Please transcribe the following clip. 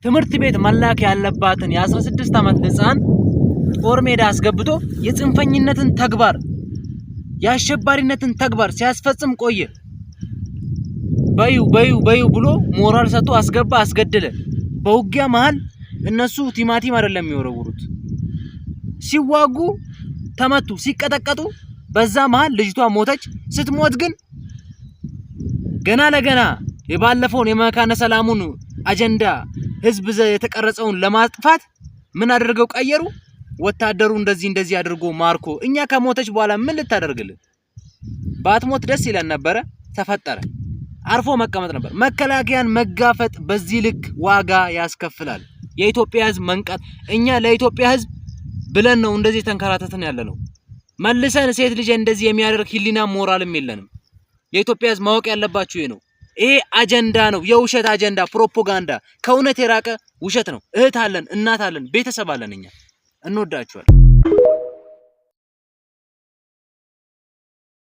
ትምህርት ቤት መላክ ያለባትን የ16 ዓመት ህፃን ጦር ሜዳ አስገብቶ የጽንፈኝነትን ተግባር፣ የአሸባሪነትን ተግባር ሲያስፈጽም ቆየ። በዩ በዩ በዩ ብሎ ሞራል ሰጥቶ አስገባ፣ አስገደለ። በውጊያ መሃል እነሱ ቲማቲም አይደለም የሚወረውሩት። ሲዋጉ ተመቱ፣ ሲቀጠቀጡ በዛ መሃል ልጅቷ ሞተች። ስትሞት ግን ገና ለገና የባለፈውን የመካነ ሰላሙን አጀንዳ ህዝብ የተቀረጸውን ለማጥፋት ምን አድርገው ቀየሩ? ወታደሩ እንደዚህ እንደዚህ አድርጎ ማርኮ፣ እኛ ከሞተች በኋላ ምን ልታደርግልን? ባትሞት ደስ ይለን ነበረ። ተፈጠረ። አርፎ መቀመጥ ነበር። መከላከያን መጋፈጥ በዚህ ልክ ዋጋ ያስከፍላል። የኢትዮጵያ ህዝብ መንቃት፣ እኛ ለኢትዮጵያ ህዝብ ብለን ነው እንደዚህ ተንከራተትን ያለ ነው። መልሰን ሴት ልጅ እንደዚህ የሚያደርግ ህሊና ሞራልም የለንም። የኢትዮጵያ ህዝብ ማወቅ ያለባችሁ ይሄ ነው። ይሄ አጀንዳ ነው፣ የውሸት አጀንዳ፣ ፕሮፓጋንዳ፣ ከእውነት የራቀ ውሸት ነው። እህት አለን፣ እናት አለን፣ ቤተሰብ አለን። እኛ እንወዳችኋለን።